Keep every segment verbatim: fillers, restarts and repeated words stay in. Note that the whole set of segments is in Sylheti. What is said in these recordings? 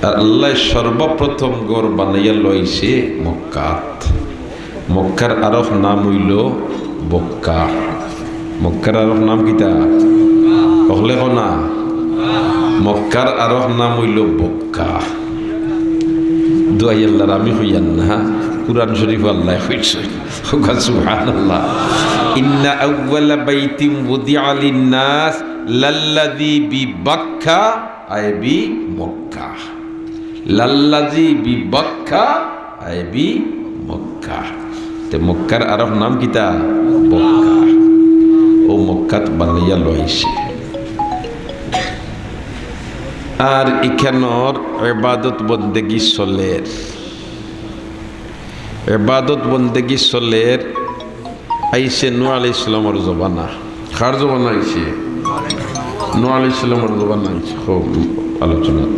আর আল্লায় সর্বপ্রথম ঘর বানাইয়া লইছে মক্কাত। মক্কার আরক নাম অইলো বক্কা। মক্কার আরক নাম কিতা? অকলে কও না। মক্কার আরক নাম অইলো বক্কা। দোয়াই আল্লার, আমি কইয়ার না, কুরআন শরিফো আল্লায় কইছে। কউক্কা সুবহানাল্লাহ। ইন্না আউওয়ালা বাইতিন উদিআ লিন-নাস লাল্লাযী বিবাক্কা আয় বিমক্কা। লাল্লাযী বিবাক্কা আয় বিমক্কা। তে মক্কার আরক নাম কিতা? বক্কা। অউ মক্কাত বানাইয়া লইছে। আর ইখানর ইবাদত বন্দেগি চলের। ইবাদত বন্দেগি চলের। আইছে নূহ আলাইহিস সালামর জমানা। কার জমানা আইছে? নূহ আলাইহিস সালামর জমানা আইছে। খুব আলোচনাত।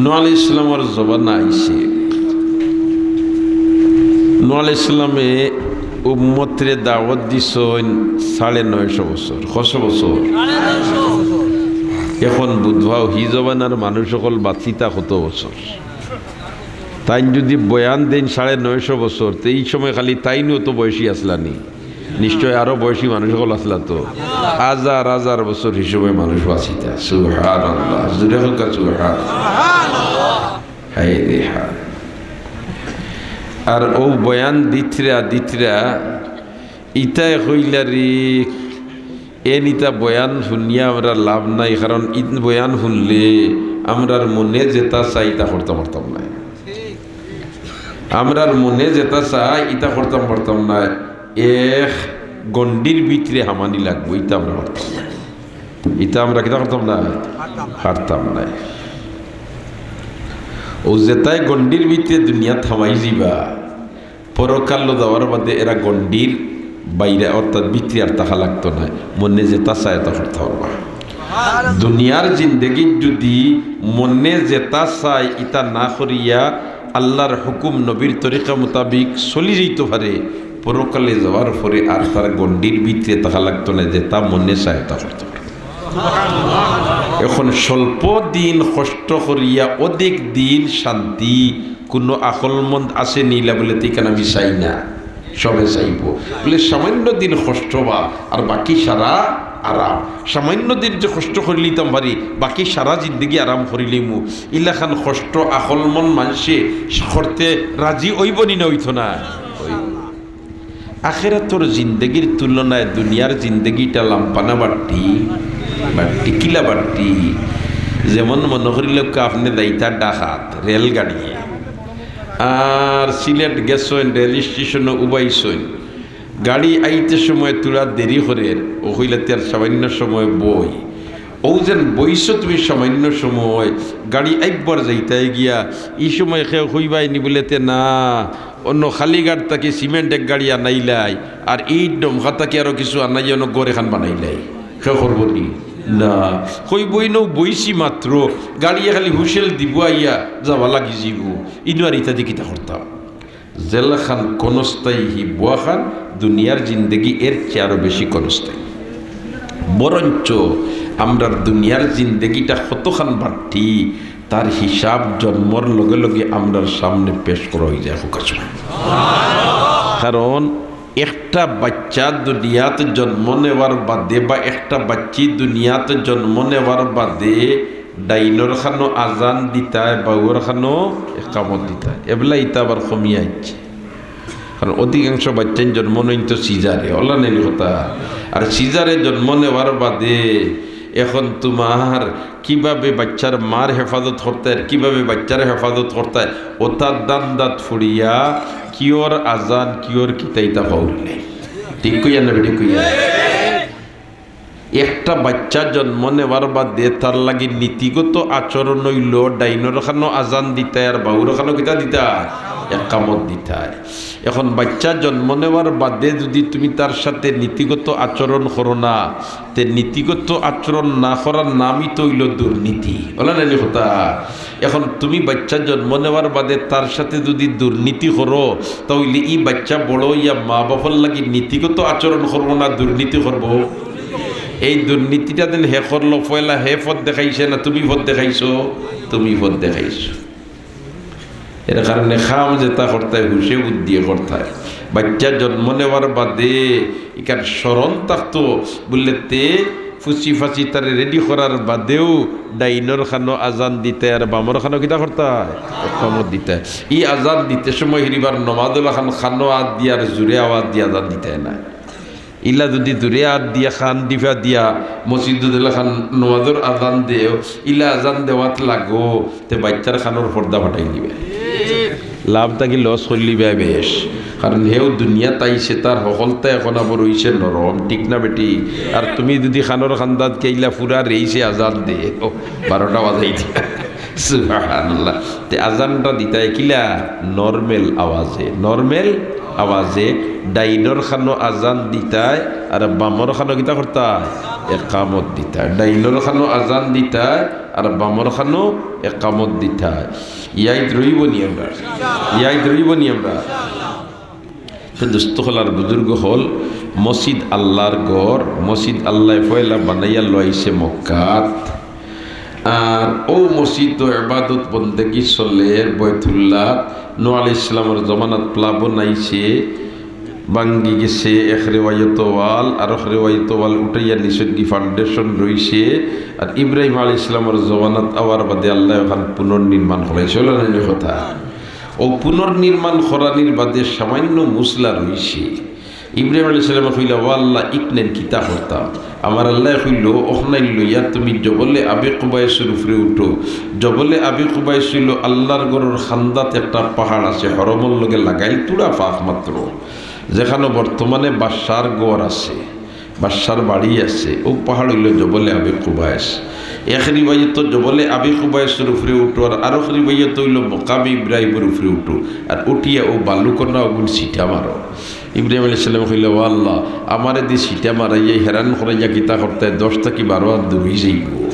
নূহ আলাইহিস সালামর জমানা আইছে। নূহ আলাইহিস সালামে উম্মতরে দাওয়াত দিছইন সাড়ে নয়শো বছর। কত বছর? এখন বুঝবাও, হি জমানার মানুষ অকল বাঁচিতা কত বছর। তাইন যুদি বয়ান দেইন সাড়ে নয়শো বছর, তে ই সময় খালি তাইনউ অত বয়সী আছলা নি? নিশ্চয় আরো বয়সী মানুষ অকল আছলা তো। হাজার হাজার বছর হি সময় মানুষ বাঁচিতা। সুবহানাল্লাহ। জুরে কউক্কা সুবহান। হায় রে হায়। আর অউ বয়ান দিতরা দিতরা ইতায় কইলা রে, এন ইতা বয়ান হুনিয়া আমরার লাভ নাই, কারণ ইন বয়ান হুনলে আমরার মনে যেতা চায় ইতা করতাম পারতাম নায়। আমরার মনে যেতা চায় ইতা করতাম পারতাম নায়। এক গণ্ডির ভিতরে হামানি লাগবো, ইতা আমরা পারতাম নায়। ইতা আমরা কিতা করতাম নায়? পারতাম নায়। অউ যেতায় গণ্ডির ভিতরে দুনিয়াত হামাই যিবা, পরকালো যাওয়ার বাদে এরা গণ্ডির বাইরে, অর্থাৎ ভিতরে আর থাকা লাগতো নায়, মনে যেতা চায় ইতা করতা পারবা। দুনিয়ার জিন্দেগিত যুদি মনে যেতা চায় ইতা না করিয়া আল্লার হুকুম নবীর তরিকা মোতাবিক চলি যাইতো পারে, পরকালে যাওয়ার পরে আর তার গণ্ডির ভিতরে থাকা লাগতো নায়, যেতা মনে চায় ইতা করতো পারে। এখন স্বল্প দিন কষ্ট করিয়া অধিক দিন শান্তি, কুনু আকলমন্দ আছে নি ইলা বুলে, তে ইখান আমি চাই না, সবে চাইবো। বুলে সামান্য দিন কষ্ট বা, আর বাকি সারা আরাম। সামান্য দিন যে কষ্ট করিলিতাম পারি, বাকি সারা জিন্দেগি আরাম করিলিমু। ইলাখান কষ্ট আকলমন্দ মানষে করতে রাজি অইবো নি না অইতো না? অইবো। আখেরাতর জিন্দেগির তুলনায় দুনিয়ার জিন্দেগিটা লাম্পানা বাট্টি, বাট্টি কিলা বাট্টি। যেমন মনো করিলাউক্কা আপনে যাইতা ঢাকাত রেলগাড়িয়ে, আর সিলেট গেছইন, রেল স্টেশনো উবাইছইন, গাড়ি আইতে সময় থুড়া দেরি করের, অউ কইলাতে আর সামান্য সময় বই। অউ যেন বইছো তুমি সামান্য সময়, গাড়ি আইবার যাইতায় গিয়া, ই সময় কেউ কইবায় নি বুলে তে না, অনো কালীঘাট থাকি সিমেন্ট এক গাড়ি আনাইলাই, আর ইট ডমকা থাকি আরো কিছু আনাইয়া অনো ঘর এখান বানাইলাই। কেউ করবো নি? না। কইবো ইনো বইছি মাত্র, গাড়িয়ে খালি হুইসেল দিবো আইয়া যাওয়া লাগি যিবো। ইনো আর ইতা দি কিতা করতাম? জেলখান ক্ষণস্থায়ী, হি বওয়াখান দুনিয়ার জিন্দেগি এর চেয়ে আরো বেশি ক্ষণস্থায়ী। বরঞ্চ আমরার দুনিয়ার জিন্দেগিটা কতখান বাট্টি, তার হিসাব জন্মর লগে লগে আমরার সামনে পেশ করা অইযায়। কউক্কা সুবহান। কারণ একটা বাইচ্চা দুনিয়াত জন্ম নেওয়ার বাদে বা একটা বাইচ্চি দুনিয়াত জন্ম নেওয়ার বাদে ডাইনর খানো আজান দিতায়, বাউর খানো একামত দিতায়। এবলা ইতা আবার কমিয়া আইছে। কারণ অধিকাংশ বাইচ্চাইন জন্ম নেইন তো সিজারে, অলা নায়নি কথা? আর সিজারে জন্ম নেওয়ার বাদে এখন তুমার কিভাবে বাইচ্চার মার হেফাজত করতায়, কিভাবে বাইচ্চার হেফাজত করতায়, অতার ধান্দাত পড়িয়া কিওর আজান, কিওর কিতা ইতা পাউরিলায়। ঠিক কইয়ার না বেঠিক কইয়ার? একটা বাইচ্চা জন্ম নেওয়ার বাদে তার লাগি নীতিগত আচরণ অইলো ডাইনর খানো আজান দিতায় আর বাউর খানো কিতা দিতায়? একামত দিতায়। এখন বাইচ্চা জন্ম নেওয়ার বাদে যুদি তুমি তার সাথে নীতিগত আচরণ করো না, তে নীতিগত আচরণ না করার নামই তো অইলো দুর্নীতি। অলা নায়নি কথা? এখন তুমি বাইচ্চা জন্ম নেওয়ার বাদে তার সাথে যুদি দুর্নীতি করো, তা অইলে ই বাইচ্চা বড় অইয়া মা বাপর লাগি নীতিগত আচরণ করবো না দুর্নীতি করবো? এই দুর্নীতিটা যেন হে করলো, পয়লা হে পথ দেখাইছে না তুমি পথ দেখাইছো? তুমি পথ দেখাইছো। এর কারণে কাম যেটা করতায় হুশে বুদ্ধিয়ে করতায়। বাচ্চা জন্ম নেওয়ার বাদে ইখান স্মরণ থাকতো, বুলে তে ফুসি ফাসি তারে রেডি করার বাদেউ ডাইনর কানো আজান দিতায় আর বামর কানো কিতা করতায়? একামত দিতায়। ই আজান দিতে সময় হিরিবার নমাজর লাখান কানো আত দিয়া আর জুরে আওয়াজ দিয়া আজান দিতায় না। ইলা যুদি জুরে আত দিয়া কান দিফা দিয়া মসজিদো যেলাখান নমাজর আজান দেও, ইলা আজান দেওয়াত লাগো, তে বাচ্চার কানর পর্দা ফাটাই দিবায়। লাভ থাকি লস করলিবায় বেশ। কারণ হেও দুনিয়াত আইছে, তার হকলতা এখন আবার অইছে নরম, ঠিক না বেটি? আর তুমি যুদি কানর কান্দাত কেইলা পুরা রেইছে আজান দে, ও, বারোটা বাজাই দিয়া। সুবহানাল্লাহ। তে আজানটা দিতায় কিলা? নরমেল আওয়াজে, নরমেল আওয়াজে ডাইনর কানো আজান দিতায়, আর বামর কানো কিতা করতায়? একামত দিতায়। ডাইনর কানো আজান দিতায়, আর বামর কানো একামত দিতায়। ইয়াদ রইবো নি আমরা? ইয়াদ রইবো নি আমরা? তে দোস্ত অকল আর বুজুর্গ অকল, মসজিদ আল্লার ঘর, মসজিদ আল্লায় পয়লা বানাইয়া লইছে মক্কাত। আর অউ মসজিদো ইবাদত বন্দেগি চলের, বয়তুল্লাহ, নূহ আলাইহিস সালামর জমানাত প্লাবন আইছে, ভাঙ্গি গেছে এক রেওয়ায়তো ওয়াল, আরক রেওয়ায়তো ওয়াল উঠাইয়া নিচেদি foundation রইছে। আর ইব্রাহিম আলাইহিস সালামর জমানাত আওয়ার বাদে আল্লায় অখান পুনর্নির্মাণ করাইছে, অইলো না নি কথা? অউ পুনর্নির্মাণ করানির বাদে সামান্য মুসলা রইছে। ইব্রাহিম আলাইহিস সালামে কইলা, "ও আল্লাহ, ইকনাইন কিতা করতাম?" আমার আল্লায় কইলো, "অখনাইন লইয়া তুমি জবলে আবি কুবাইসর উপরে উঠো।" জবলে আবি কুবাইস অইলো আল্লার ঘরর কান্দাত একটা পাহাড় আছে, হরমর লগে লাগাইল থুড়া ফাঁক মাত্র, যেখানো বর্তমানে বাদশার ঘর আছে। বাদশার বাড়ি আছে, অউ পাহাড় অইলো জবলে আবি কুবাইস। এক রিওয়ায়তো জবলে আবি কুবাইসর উপরে উঠো, আর আরক রিওয়ায়তো অইলো মকামে ইব্রাহিমর উপরে উঠো, আর উঠিয়া অউ বালুকনা অগুন ছিটা মারো। ইব্রাহিম আলাইহিস সালামে কইলা, "ও আল্লাহ, আমারে দি ছিটা মারাইয়া হেরান করাইয়া কিতা করতায়, দশ থাকি বারো আত দূর অইযাইবো।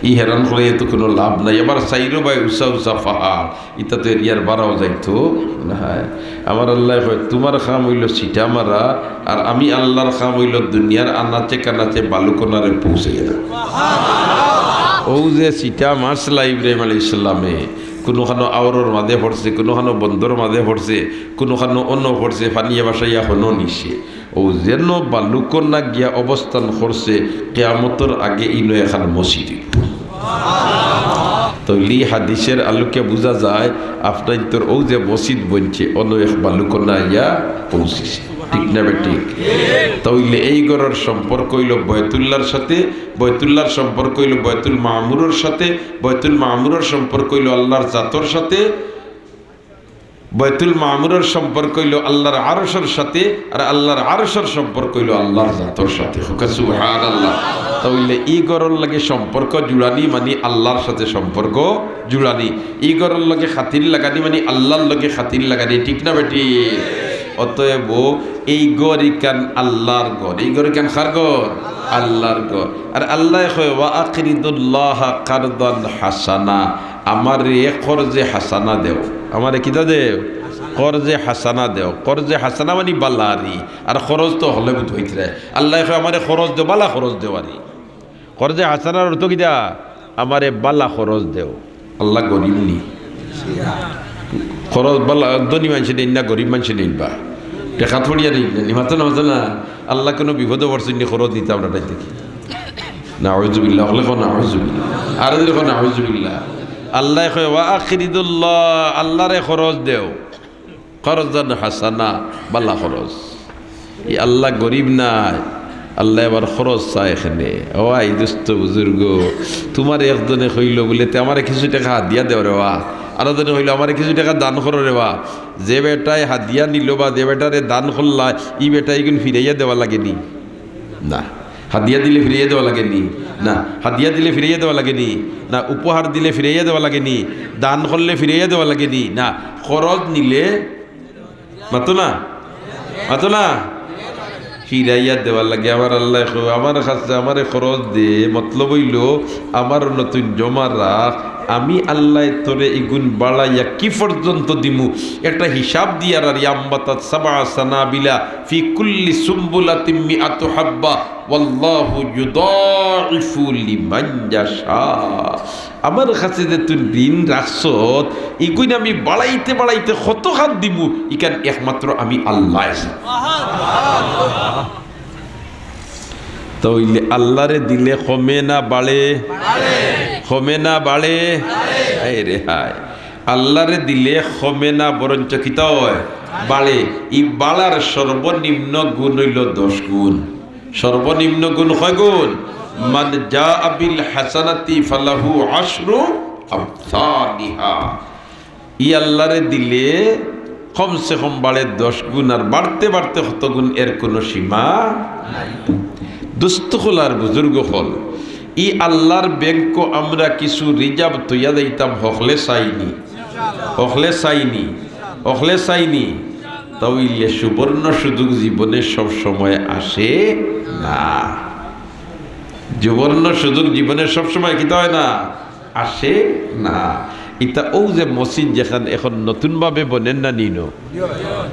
ই হেরান করাইয়া তো কুনু লাভ নাই, আবার চাইরোবায় উচা উচা পাহাড়।" ইটা তো এরিয়ার বারাও যাইতো নায়। আমার আল্লায় কয়, "তুমার কাম অইলো ছিটা মারা, আর আমি আল্লার কাম অইলো দুনিয়ার আনাচে কানাচে বালুকনারে পৌঁছাইয়া দেওয়া।" অউ যে ছিটা মারছিলা ইব্রাহিম আলাইহিস সালামে, কুনুখানো আওরর মাঝে পড়ছে, কুনুখানো বন্দর মাঝে পড়ছে, কুনুখানো অনো পড়ছে, পানিয়ে ভাসাইয়া হনো নিছে। অউ যেন বালুকনা গিয়া অবস্থান করছে, কিয়ামতর আগে ইনো এখান মসজিদ অইবো। তইলে ই হাদিসর আলোকে বুঝা যায়, আপনাইনতর অউ যে মসজিদ বনছে, অনো এক বালুকনা আইয়া পৌঁছিছে। ঠিক না বেঠিক? তইলে এই ঘরর সম্পর্ক অইলো বয়তুল্লাহর সাথে, বয়তুল্লাহর সম্পর্ক অইলো বয়তুল মামুরর সাথে, বয়তুল মামুরর সম্পর্ক অইলো আল্লাহর জাতর সাথে, বয়তুল মামুরর সম্পর্ক অইলো আল্লাহর আরশর সাথে, আর আল্লাহর আরশর সম্পর্ক অইলো আল্লাহর জাতর সাথে। কউক্কা সুবহানাল্লাহ। তাইলে ই ঘরর লগে সম্পর্ক জুড়ানি মানি আল্লাহর সাথে সম্পর্ক জুড়ানি, ই ঘরর লগে খাতির লাগানি মানি আল্লাহর লগে খাতির লাগানি, ঠিক না বেঠিক? অতএব এই ঘর ইখান আল্লাহর ঘর, এই ঘর ইখান কার ঘর? আল্লাহর ঘর। আর আল্লায় কয়, "ওয়া আকরিদুল্লাহা কারদান হাসানা।" আমারে কর্জে হাসানা দেও। আমারে কিতা দেও? কর্জে হাসানা দেও। কর্জে হাসানা মানি বালা আরি। আর খরচ তো হকলে বুঝ অইতরা। আল্লায় কয়, "আমারে খরচ দেও, বালা খরচ দেও আরি।" কর্জে হাসানার অর্থ কিতা? "আমারে বালা খরচ দেও।" আল্লাহ গরিব নি? খরচ বালা, ধনী মানষে দেইন না, গরিব মানষে দেইন বা? টেকাত পড়িয়া দেইন না নি? মাতো না, মাতো না। আল্লাহ কুনু বিপদো পড়ছইন নি, খরচ নিতা আমরা তাইন থাকি? নাউজুবিল্লাহ, হকলে কও নাউজুবিল্লাহ। আরো জোরে কও নাউজুবিল্লাহ। আল্লায় কয়, "ওয়া আকরিদুল্লাহ", আল্লারে খরচ দেও। কর্জান হাসানা, বালা খরচ। ই আল্লাহ গরিব নায়, আল্লায় আবার খরচ চায় কেনে। ও আই দোস্ত বুজুর্গ, তুমারে একজনে কইলো বুলে, "তে আমারে কিছু টেকা হাদিয়া দেও রে বা।" আরো জনে কইলো, "আমারে কিছু টেকা দান করো রে বা।" যে বেটায় হাদিয়া নিলো বা যে বেটারে দান করলা, ই বেটায় ইগুন ফিরাইয়া দেওয়া লাগে নি? না। হাদিয়া দিলে ফিরাইয়া দেওয়া লাগে নি? না। হাদিয়া দিলে ফিরাইয়া দেওয়া লাগে নি? না। উপহার দিলে ফিরাইয়া দেওয়া লাগে নি? দান করলে ফিরাইয়া দেওয়া লাগে নি? না। খরচ নিলে, মাতো না, মাতো না, ফিরাইয়া দেওয়া লাগে। আমার আল্লায় কয়, "আমার কাছে আমারে খরচ দে, মতলব অইলো আমার নতুন জমা রাখ।" আমি আল্লায় তোরে ইগুন বাড়াইয়া কি পর্যন্ত দিমু? একটা হিসাব দিয়ার আর, ইয়াম্বাতাত সাবআ সানাবিলা ফি কুল্লি সুম্বুলাতিম মিআতু হাব্বা ওয়াল্লাহু ইউদাইফু লিমান ইয়াশা। আমার কাছে যে তুই ঋণ রাখছত, ইগুন আমি বাড়াইতে বাড়াইতে কতখান দিমু, ইখান একমাত্র আমি আল্লায় জানি। তা অইলে আল্লারে দিলে কমে না বাড়ে? কমে না বাড়ে? হায় রে হায়। আল্লারে দিলে কমে না, বরঞ্চ কিতা অয়? বাড়ে। ই বাড়ার সর্বনিম্ন গুণ অইলো দশ গুণ। সর্বনিম্ন গুণ কয় গুণ? মান জাআ বিল হাসানাতি ফালাহু আশরু আমসালিহা। ই আল্লারে দিলে কমসে কম বাড়ে দশ গুণ, আর বাড়তে বাড়তে কত গুণ, এর কুনু সীমা নাই। দোস্ত অকল আর বুজুর্গ অকল, ই আল্লার ব্যাংকো আমরা কিছু রিজার্ভ থইয়া যাইতাম, হকলে চাইনি, হকলে চাইনি, হকলে চাইনি। তা অইলে সুবর্ণ সুযোগ জীবনে সব সময় আসে না। সুবর্ণ সুযোগ জীবনে সব সময় কিতা অয় না? আসে না। ইতা অউ যে মসজিদ যেখান এখন নতুনভাবে বনের না নি,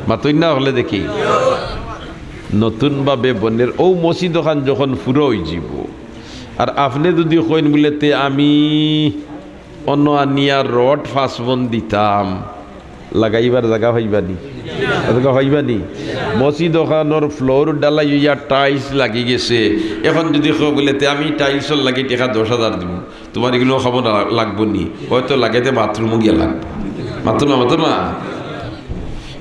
মাতইন না অকলে দেখি, নতুনভাবে বনের অউ মসজিদ অখান যখন পুরা অইযিবো, আর আপনে যুদি কইন বুলে, "তে আমি অনো আনিয়া রড পাঁচ মণ দিতাম", লাগাইবার জাগা পাইবা নি? জাগা পাইবা নি? মসজিদ অখানর ফ্লোর ঢালাই অইয়া টাইলস লাগি গেছে, এখন যুদি কও বুলে, "তে আমি টাইলসর লাগি টেকা দশ হাজার দিমু", তুমার ইগুন খাবো না লাগবো নি? অয়তো লাগে তে বাথরুমো গিয়া লাগবো। মাতো না, মাতো না।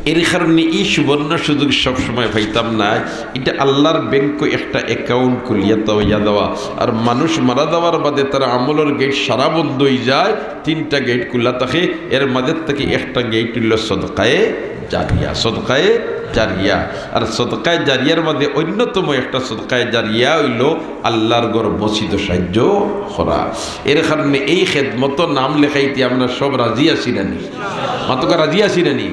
এর কারণে ই সুবর্ণ সুযোগ সব সময় পাইতাম না। ইটা আল্লার ব্যাংকো একটা অ্যাকাউন্ট খুলিয়া থইয়া দেওয়া। আর মানুষ মারা যাওয়ার বাদে তার আমলর গেইট সারা বন্ধ অইযায়, তিনটা গেইট খুলা থাকে, এর মাঝে থাকি একটা গেইট অইলো সদকায়ে জারিয়া, সদকায়ে জারিয়া। আর সদকায়ে জারিয়ার মাঝে অন্যতম একটা সদকায়ে জারিয়া অইলো আল্লার ঘর মসজিদো সাহায্য করা। এর কারণে এই খেদমতো নাম লেখাইতে আমরা সব রাজি আছি না নি? মাতোক্কা, রাজি আছি না নি?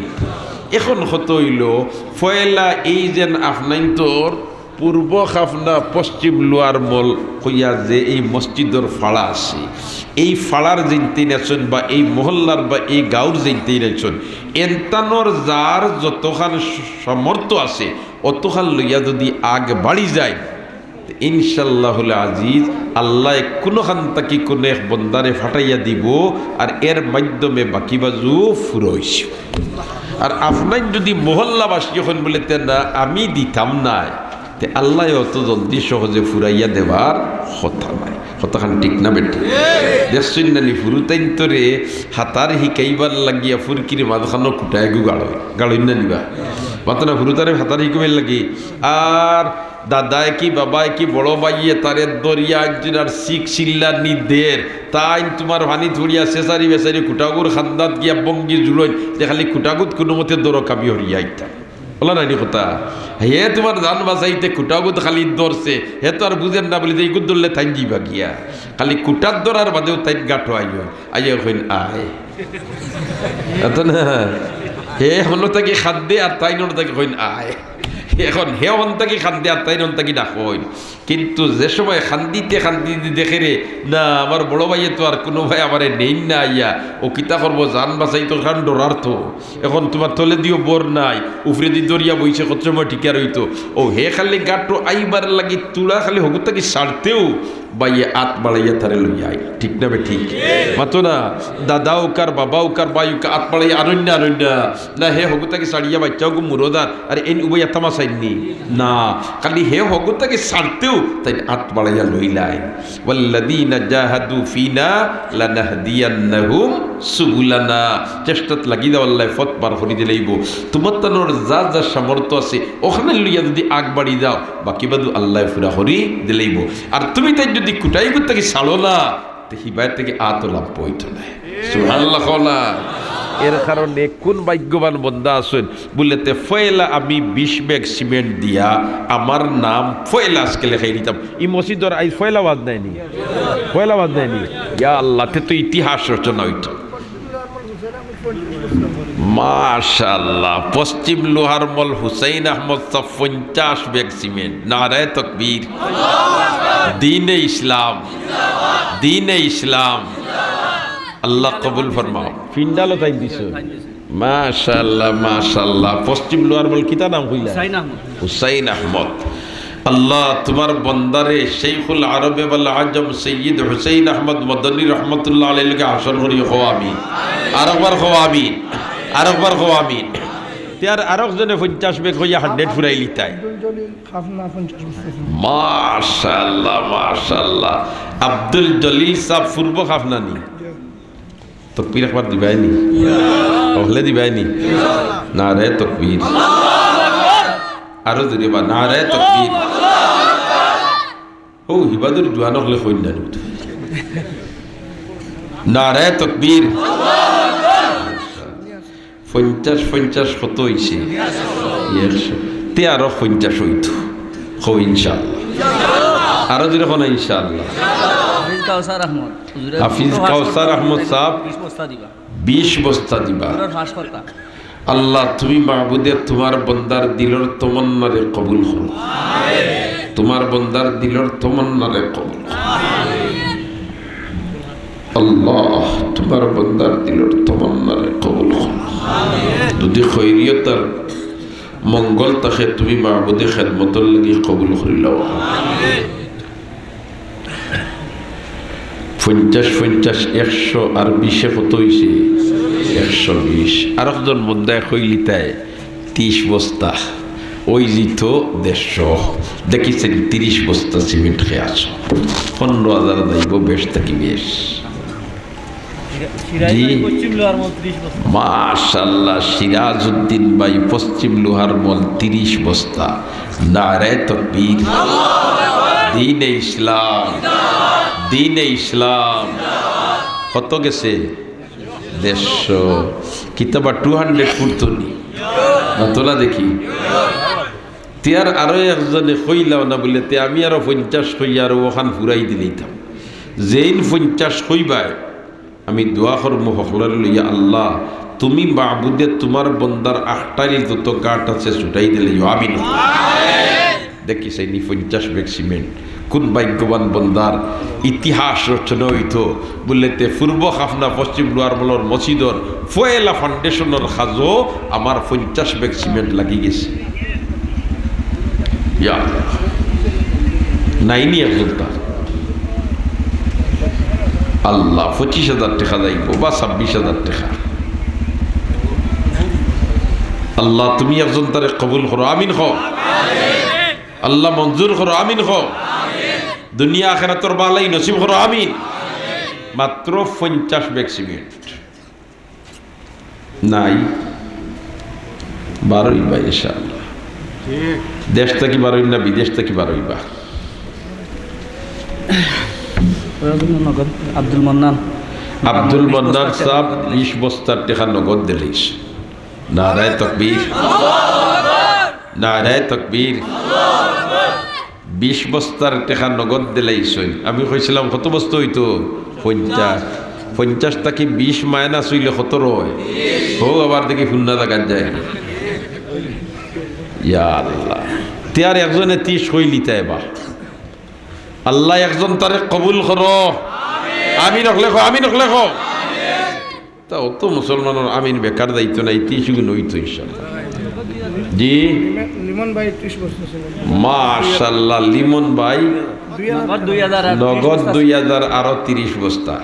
এখন কথা অইলো, পয়লা এই যেন আপনাইনতর পূর্ব খাফনা পশ্চিম লোয়ার মল কইয়া যে এই মসজিদর ফাড়া আছে, এই ফাড়ার যেইনতেইন আছইন বা এই মহল্লার বা এই গাঁওর যেইনতেইন আছইন, এনতানর যার যতখান সামর্থ্য আছে, অতখান লইয়া যুদি আগ বাড়ি যায়, ইনশাআল্লাহুল আজিজ, আল্লায় কুনুখান থাকি কুনু এক বন্দারে ফাটাইয়া দিবো, আর এর মাধ্যমে বাকি বাজু পুরা অইছে। আর আপনাইন যুদি মহল্লাবাসী অখন বুলে, "তে না, আমি দিতাম নায়", তে আল্লায় অত জলদি সহজে ফুরাইয়া দেওয়ার কথা নায়। কথাখান ঠিক না বেঠিক? দেখছইন না নি, ফুরুতাইন্তরে হাতার হিকাইবার লাগিয়া ফুরকির মাঝখানো খুটা এগু গাড়ইন, গাড়ইন না নি বা? মাতো না, ফুরুতারে হাতার হিকাইবার লাগি। আর দাদায় কি, বাবায় কি, বড় ভাইয়ে তারে ধরিয়া আনছইন আর শিক শিল্লা নি দের। তাইন তুমার পানিত পড়িয়া ছেছারি বেছারি খুটাগুর কান্দাত গিয়া ভঙ্গি জুড়ইন, যে খালি খুটাগুত কুনুমতে ধরো, আমি হরিয়া আইতাম। অলা নায় নি কথা? হে তুমার জান বাঁচাইতে খুটাগুত খালি ধরছে, হে তো আর বুঝের না বুলে যে ইগুত ধরলে তাইন যাইবা গিয়া। খালি খুটাত ধরার বাদেউ তাইন গাটো আইও। আইয়া কইন, "আয়।" অতো না? হে হনো থাকি কান্দে আর তাইন হনো থাকি কইন, "আয়।" এখন হে হন থাকি কান্দে আর তাইন হন থাকি ডাকইন। কিন্তু যে সময় কান্দিতে কান্দিতে দেখে রে, না, আমার বড় ভাইয়ে তো আর কুনু ভাই আমারে নেইন না আইয়া, অউ কিতা করবো, জান বাঁচাইতো কারণ ডরার তো। এখন তুমার তলেদিও বর নাই, উপরেদি ধরিয়া বইছে, কত সময় টিকা রইতো। অউ হে খালি গাটো আইবার লাগি তুড়া খালি হগুত থাকি ছাড়তেউ ভাইয়ে আত বাড়াইয়া তারে লইয়া আইন, ঠিক না বেঠিক? মাতো না, দাদা অউক আর বাবা অউক আর ভাই অউক, আত বাড়াইয়া আনইন না, আনইন না। না, হে হগুত থাকি ছাড়িয়া বাইচ্চাগু মুরদার, আর এইন উবাইয়া তামাশা চাইন নি? না, খালি হে হগুত থাকি ছাড়তেউ তাইন আত বাড়াইয়া লইলাইন। "ওয়াল্লাযীনা জাহাদু ফীনা লানাহদিয়ান্নাহুম সুবুলানা।" চেষ্টাত লাগি যাও, আল্লায় পথ বার করি দিলাইবো। তুমার তানর যা যা সামর্থ্য আছে, অখান লইয়া যুদি আগ বাড়ি যাও, বাকি বাজু আল্লায় পুরা করি দিলাইবো। আর তুমি তাইন যুদি খুটাইগুত থাকি ছাড়ো না, তে হিবায় থাকি আতো লাভ অইতো নায়। সুবহানাল্লাহ কও না। এর কারণে কুন ভাগ্যবান বন্দা আছইন, বুলে, "তে পয়লা আমি বিশ ব্যাগ সিমেন্ট দিয়া আমার নাম পয়লা আজকে লেখাই দিতাম।" ই মসজিদর আইজ পয়লা ওয়াজ নায় নি? পয়লা ওয়াজ নায় নি? ইয়া আল্লাহ, তে তো ইতিহাস রচনা অইতো। মাশাআল্লাহ, পশ্চিম লোহার মল হুসাইন আহমদ সাব পঞ্চাশ ব্যাগ সিমেন্ট। নারায়ে তকবীর। দ্বীনে ইসলাম, দ্বীনে ইসলাম। আল্লাহ কবুল ফরমাও। পিন্ডালও তাইন দিছো। মাশাআল্লাহ, মাশাআল্লাহ। পশ্চিম লোয়ার মল কিতা নাম কইলা? হুসাইন আহমদ। হুসাইন আহমদ। আল্লাহ, তুমার বন্দারে শেখুল আরবে ওয়াল আজম সৈয়দ হুসাইন আহমদ মদনী রহমতুল্লাহ আলাইহির লগে হাশর করিও, কও আমিন। আরকবার কও আমিন। আরকবার কও আমিন। তে আর আরক জনে পঞ্চাশ ব্যাগ কইয়া হান্ড্রেড ফুরাইলিতায়। আব্দুল জলিল খাফনা পঞ্চাশ বস্তা। মাশাআল্লাহ, মাশাআল্লাহ। আব্দুল জলিল সাব পূর্ব খাফনা নি? তকবীর একবার দিবায়নি? অকলে দিবায়নি? নারায়ে তকবীর। আরো জোরে বা, নারায়ে তকবীর। ও, হিবাদুর জোয়ান অকলে কইন না নি? নারায়ে তকবীর। পঞ্চাশ, পঞ্চাশ কত অইছে? একশো। তে আরো পঞ্চাশ অইতো। কও ইনশাআল্লাহ। আরো জোরে কও না ইনশাআল্লাহ। হাফিজ কাউসার আহমদ। হুজুরে হাফিজ কাউসার আহমদ সাব বিশ বস্তা দিবা। বিশ বস্তা দিবা। হুজুরের ফাঁস কথা। আল্লাহ, তুমি মাবুদে তুমার বন্দার দিলর তমন্নারে কবুল করো। তুমার বন্দার দিলর তমন্নারে কবুল করো। আল্লাহ, তুমার বন্দার দিলর তমন্নারে কবুল করো। যদি খৈরিয়ত আর মঙ্গল থাকে, তুমি মাবুদে খেদমতর লাগি কবুল করিলাও। পঞ্চাশ, পঞ্চাশ, একশো আর বিশে কত অইছে? একশো বিশ। আরকজন বন্দায় কইলিতায় তিরিশ বস্তা, অইযিতো দেড়শো। দেখিছেন, তিরিশ বস্তা সিমেন্ট খেয়ে আছো, পনেরো হাজার যাইবো, বেশ থাকি বেশ। সিরাজ জি। ভাই পশ্চিম লোয়ার মল তিরিশ বস্তা। মাশাআল্লাহ, সিরাজউদ্দিন ভাই পশ্চিম লোহার মল তিরিশ বস্তা। নারায়ে তকবীর। দ্বীনে ইসলাম, দ্বীনে ইসলাম। কত গেছে? দেড়শো। কিতাবা টু হান্ড্রেড ফুরতো নি? না, তোলা দেখি। তে আর আরো একজনে কইলাও না বুলে, তে আমি আরো পঞ্চাশ কইয়া আরো অখান ফুরাই দিলাইতাম। যেইন পঞ্চাশ কইবায়, আমি দোয়া করমু হকলরে লইয়া, আল্লাহ, তুমি মাবুদে তুমার বন্দার আখটাইল যত গাঁট আছে ছুটাই দিলাইও, আমিন। দেখি চাইনি পঞ্চাশ ব্যাগ সিমেন্ট, কুন ভাগ্যবান বন্দার ইতিহাস রচনা অইতো। বুলে তে পূর্ব খাফনা পশ্চিম লোয়ার মলর মসজিদর পয়লা ফাউন্ডেশনর কাজো আমার পঞ্চাশ ব্যাগ সিমেন্ট লাগি গেছে। ইয়া আল্লাহ। নাইনি একজন তার। আল্লাহ, পঁচিশ হাজার টেকা যাইবো বা ছাব্বিশ হাজার টেকা। আল্লাহ, তুমি একজন তারে কবুল করো, আমিন কও। আল্লাহ, মঞ্জুর করো, আমিন কও। দুনিয়া আখিরাতর বালাই নসিব করো, আমিন। মাত্র পঞ্চাশ ব্যাগ সিমেন্ট। নাই, বারইবা ইনশাআল্লাহ। দেশ থাকি বারইন না, বিদেশ থাকি বারইবা? নগদ, আব্দুল মান্নান। আব্দুল মান্নান সাব বিশ বস্তার টেকা নগদ দিলাইছে। নারায়ে তকবীর, নারায়ে তকবীর। বিশ বস্তার টেকা নগদ দিলাইছইন। আমি কইছিলাম কত বস্তা অইতো? পঞ্চাশ। পঞ্চাশ থাকি বিশ মাইনাস অইলে কত রয়? হউ আবার দেখি ফুন্না জাগাত যায়। ইয়া আল্লাহ। তে আর একজনে তিরিশ কইলিতায় বা। আল্লাহ, একজন তারে কবুল করো। আমিন অকলে কও, আমিন অকলে কও। তা অত মুসলমানর আমিন বেকার যাইতো না, এই তিরিশ গুণ অইতো ইনশাআল্লাহ। জি। লিমন ভাই ত্রিশ বস্তা ছিল। মাশাআল্লাহ, লিমন ভাই। দুই হাজার। নগদ দুই হাজার আর তিরিশ বস্তা।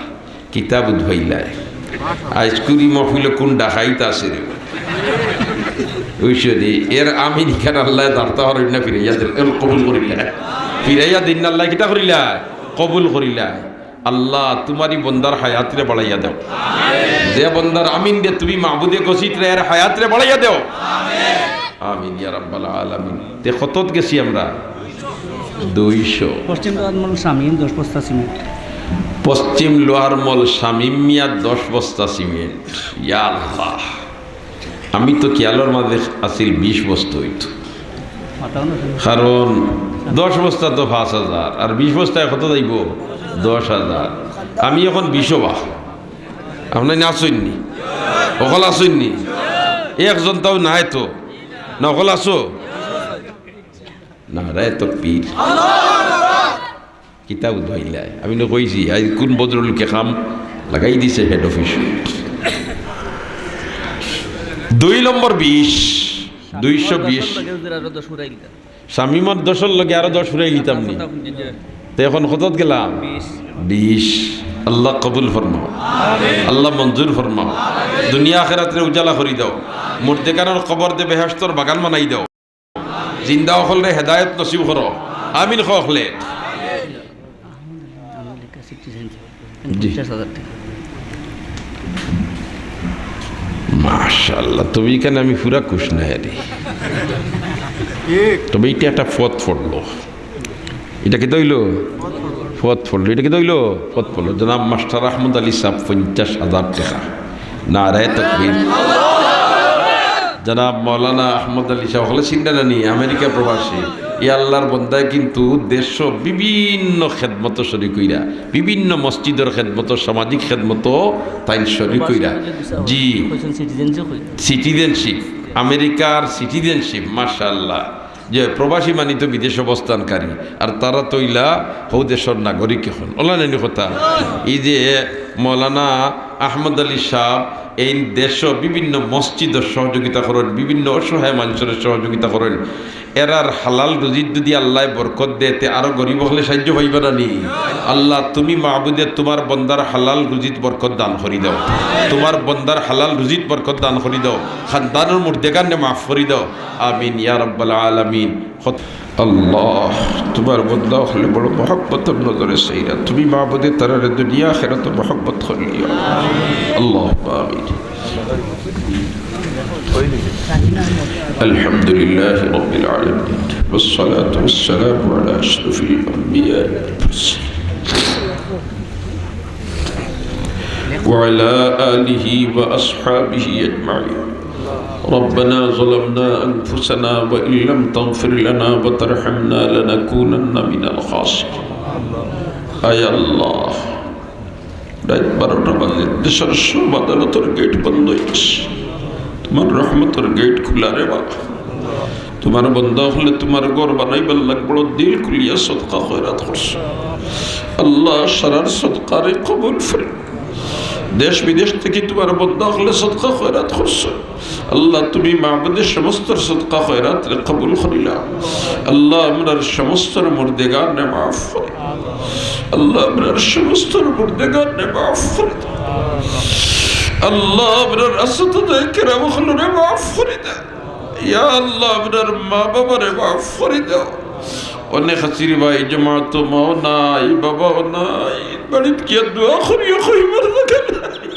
কিতা বুঝাইলায়। আইজকুরি মহফিলো কুন ডাকাইত আছে রে? বুঝছো নি? এর আমিন ইখান আল্লায় জানতা পারইন না, ফিরাইয়া দিল, এল কবুল করিলায়। ফিরাইয়া দিন না আল্লায়, কিতা করিলায়? কবুল করিলায়। আল্লাহ, তুমার ই বন্দার হায়াতরে বাড়াইয়া দেও। যে বন্দার আমিন দে তুমি মাবুদে গছিতরে, এর হায়াতরে বাড়াইয়া দেও। আমিন ইয়া রাব্বাল আলামিন। তে কতত গেছি আমরা? দুইশো। পশ্চিম লোয়ার মল শামীম দশ বস্তা সিমেন্ট। পশ্চিম লোয়ার মল শামীম মিয়া দশ বস্তা সিমেন্ট। ইয়া আল্লাহ। আমি তো খিয়ালর মাঝে আছিল বিশ বস্তা অইতো। কারণ দশ বস্তা তো পাঁচ হাজার, আর বিশ বস্তায় কত যাইবো? দশ হাজার। আমি অখন বিশো বা। আপনারা আছইন নি? অকল আছইন নি? একজন তাও নাই তো। না, অকল আছো? নারায়ে তকবীর। কিতা বুঝাইলায়? আমি না কইছি, আইজ কুন ভদ্রলোকে কাম লাগাই দিছে হেড অফিস। দুই নম্বর বিশ, দুইশো বিশ। শামিমর দশর লগে আরো দশ ফুরাই নিতাম নি। তো এখন কতত গেলাম? বিশ। আল্লাহ কবুল ফরমাও, আল্লাহ মঞ্জুর ফরমাও। দুনিয়া আখেরাতরে উজালা করি দাও। মুর্দেগানর কবর দে বেহেশতর বাগান বানাই দাও। জিন্দা অকলরে হেদায়েত নসিব করো। আমিন কও অকলে। জি। মাশাআল্লাহ, তবে ইখানে আমি পুরা খুশ না রে। তবে ইটা একটা ফত পড়লো। ইটা কিতা অইলো? ফত পড়লো। ইটা কিতা অইলো? ফত পড়লো। জনাব মাস্টার আহমদ আলী সাব পঞ্চাশ হাজার টেকা। নারায়ে তাকবীর। জনাব মাওলানা আহমদ আলী সাব অকলে চিনরা না নি, আমেরিকা প্রবাসী। ই আল্লাহর বন্দায় কিন্তু দেশো বিভিন্ন খেদমতো শরিক অইরা, বিভিন্ন মসজিদর খেদমতো, সামাজিক খেদমতো তাইন শরিক অইরা। জি। সিটিজেনশিপ, আমেরিকার সিটিজেনশিপ, মাশাআল্লাহ। যে প্রবাসী মানি তো বিদেশ অবস্থানকারী, আর তারা তো অইলা হউ দেশর নাগরিক অখন। অলা নানি কথা? এই যে মৌলানা আহমদ আলী সাব এই দেশো বিভিন্ন মসজিদর সহযোগিতা করইন, বিভিন্ন অসহায় মানষর সহযোগিতা করইন। এরার হালাল রুজিত যদি আল্লায় বরকত দেয়, তে আরো গরিব অকলে সাহায্য পাইবা না নি? আল্লাহ, তুমি মাবুদে তুমার বন্দার হালাল রুজিত বরকত দান করি দাও, তুমার বন্দার হালাল রুজিত বরকত দান করি দাও, খানদানর মুর্দেগানরে মাফ করি দাও। আমিন ইয়া রাব্বাল আলামিন। আল্লাহ, তুমার বন্দা অকলে বড় মহব্বতর নজরে চাইরা, তুমি মাবুদে তারারে দুনিয়া আখেরাতো মহব্বত করিও। আল্লাহুম্মা আমিন। الحمد لله رب العالمين، والصلاة والسلام على أشرف الأنبياء والمرسلين، وعلى آله وأصحابه أجمعين. ربنا ظلمنا أنفسنا وإن لم تغفر لنا وترحمنا لنكونن من الخاسرين. আয় আল্লাহ, রাইত বারোটা বাজে, দেশর সব আদালতর গেট বন্ধ অই গেছে, তুমার রহমতর গেট খুলা রে বাবা। তুমার বন্দা অকলে তুমার ঘর বানাইবার লাগি বড় দিল খুলিয়া সদকা খয়রাত করছে। আল্লাহ, সারার সদকারে কবুল করি। দেশ বিদেশ থাকি তুমার বন্দা অকলে সদকা খয়রাত করছে। আল্লাহ, তুমি মাবুদে সমস্তর সদকা খয়রাতরে কবুল করিলাও। আল্লাহ, আমরার সমস্তর মুর্দেগানরে মাফ করি। আল্লাহ, আমরার সমস্তর মুর্দেগানরে মাফ করি দাও। আল্লাহ, আমরার আসাতিজা কেরাম অকলরে মাফ করি দাও। ইয়া আল্লাহ, আমরার মা বাবারে মাফ করি দাও। অনেক আছি রে ভাই, জমাতো মাও নাই, বাবাও নাই, বাড়িত গিয়া দোয়া করিও, কইবার জাগা নাই।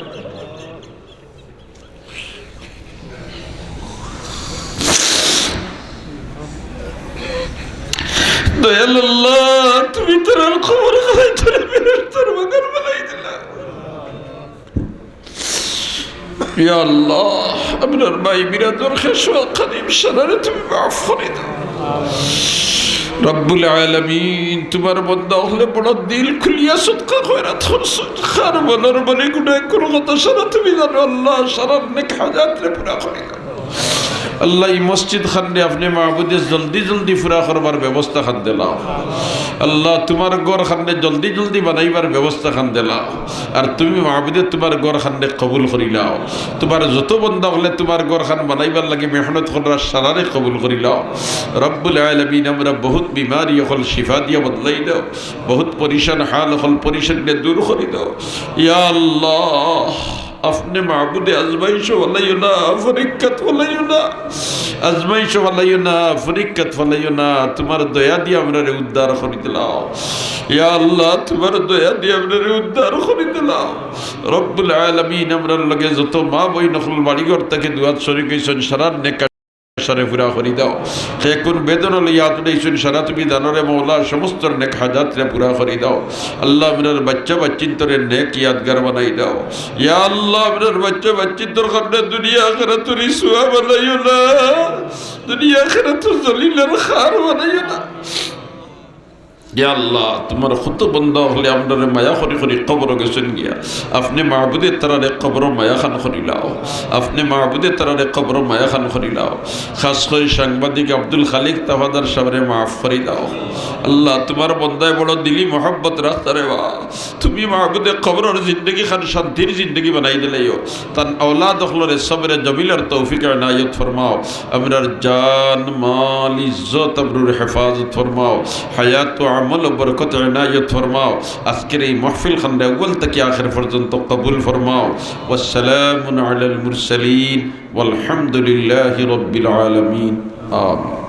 দয়াল আল্লাহ, তুমি তারার কবর খানায় তারার বাগান বানাই দিলা। ইয়া আল্লাহ, আমরার ভাই বিরাদর খেশওয়া খাদিম সারারে তুমি মাফ করি দাও। রব্বুল আলামিন, তুমার বন্দা অকলে বড় দিল খুলিয়া সদকা খয়রাত করছে। কারবালার বাড়ি গুনায় কোন কথা সারা তুমি জানো আল্লাহ, সারার নেক হাজাতরে পুরা করি দাও। আল্লাহ, ই মসজিদ খানরে আপনে মাবুদে জলদি জলদি পুরা করবার ব্যবস্থা খান দিলাও। আল্লাহ, তুমার ঘর খানরে জলদি জলদি বানাইবার ব্যবস্থা খান দিলাও। আর তুমি মাবুদে তুমার ঘর খানরে কবুল করিলাও। তুমার যত বন্দা অকলে তুমার ঘর খান বানাইবার লাগি মেহনত কররা সারারে কবুল করিলাও। রব্বুল আলামিন, আমরা বহুত বিমারি অকল শিফা দিয়া বদলাই দাও, বহুত পরিশান হাল অকল পরিশানরে দূর করি দাও। ইয়া আল্লাহ, আপনে মাবুদে আজমাইশো ফালাইও না, পরীক্ষাত ফালাইও না, আজমাইশো ফালাইও না, পরীক্ষাত ফালাইও না। তুমার দয়া দিয়া আমরারে উদ্ধার করি দিলাও। ইয়া আল্লাহ, তুমার দয়া দিয়া আমরারে উদ্ধার করি দিলাও। রব্বুল আলামিন, আমরার লগে যত মা বইন অকল বাড়িঘর থাকি দোয়াত শরিক অইছইন, সারার নেক আশারে পুরা করি দাও। যে কুন বেদনা লইয়া আত উঠাইছইন, সারা তুমি জানো রে মৌলা, সমস্তর নেক হাজাতরে পুরা করি দাও। আল্লাহ, আমরার বাচ্চা বাচ্চিন্তরে নেক ইয়াদগার বানাই দাও। ইয়া আল্লাহ, আমরার বাচ্চা বাচ্চিন্তর কারণে দুনিয়া আখিরাত রিসওয়া বানাইও না, দুনিয়া আখিরাত জলিলর খার বানাইও না। ইয়া আল্লাহ, তুমার কত বন্দা অকলে আমরারে মায়া করি করি কবরো গেছইন গিয়া। আপনে মাবুদে তারারে কবরো মায়া খান করিলাও, আপনে মাবুদে তারারে কবরো মায়া খান করিলাও। খাস করি সাংবাদিক আব্দুল খালিক তাফাদার সাবরে মাফ করিলাও। আল্লাহ, তুমার বন্দায় বড় দিলি মহব্বত রাখতা রে বা। তুমি মাবুদে কবরর জিন্দেগি খান শান্তির জিন্দেগি বানাই দিলাইও। তান আওলাদ অকলরে সবরে জমিলর তৌফিক এনায়েত ফরমাও। আমরার জান, মাল, ইজ্জত, আবরুর হেফাজত ফরমাও। হায়াত ও আমল ও বরকত এনায়েত ফরমাও। আজকের এই মাহফিল খানরে আউয়াল থাকি আখের পর্যন্ত কবুল ফরমাও। ওয়াসসালামুন আলাল মুরসালিন ওয়ালহামদুলিল্লাহি রাব্বিল আলামিন। আমিন।